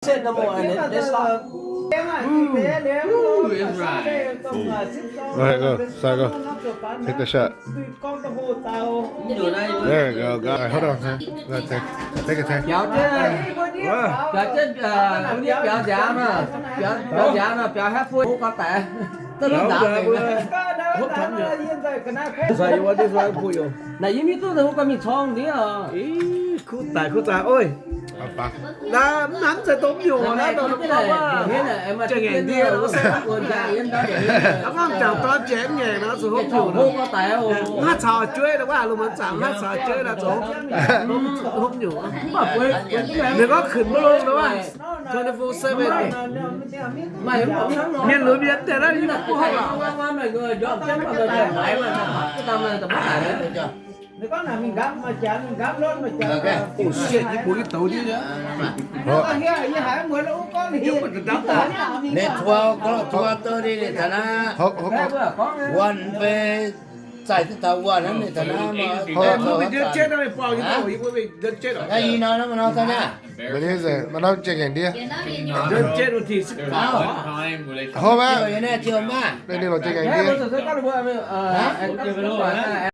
Sit no more and then they stop. Ooh, it's right. Go ahead, go. Sai, go. Take the shot. There you go. Go. Hold on, man. Go ahead, take, take a take. Biaux jienv, biaux jienv, uh, biaux nziaaux nor, biaux, biaux nziaaux nor, biaux haaix fui, hov gorx daic. Da'lov nzaaux mingh. Naaic yie mv hiuv duqv hov gorx mingh corng ndiev oc. Kuv daic, kuv daic, oi. Naaiv mv hnamv zeiz dongh mv nyungc naaiv dongh, jiex ngaengc ndiev. Aav gorngv jangc dorn jiex mv ngaengc nor zuqc hopv nyungc. Haaix caux jueiv, wuov lungh muonz zaangc haaix caux jueiv nor zuqc hopv nyungc. Ninh gorngv kync maiv longh nor, twenty-four seven. Mienh lunx mienh deix naaiv yie mbuo mv hopv lorqc. Oh shit, yie mbuo nyei douz ndiev. Ninh tuo, tuo duqv ninh taux naaiv, wuonh mv bei zaih duqv taux wuonh naaiv ninh taux naaiv. Naaiv i nor, nor, nor, nor, nor, jiex ngaengc ndiev. Hov aqv. Ninh lorqc jiex ngaengc ndiev.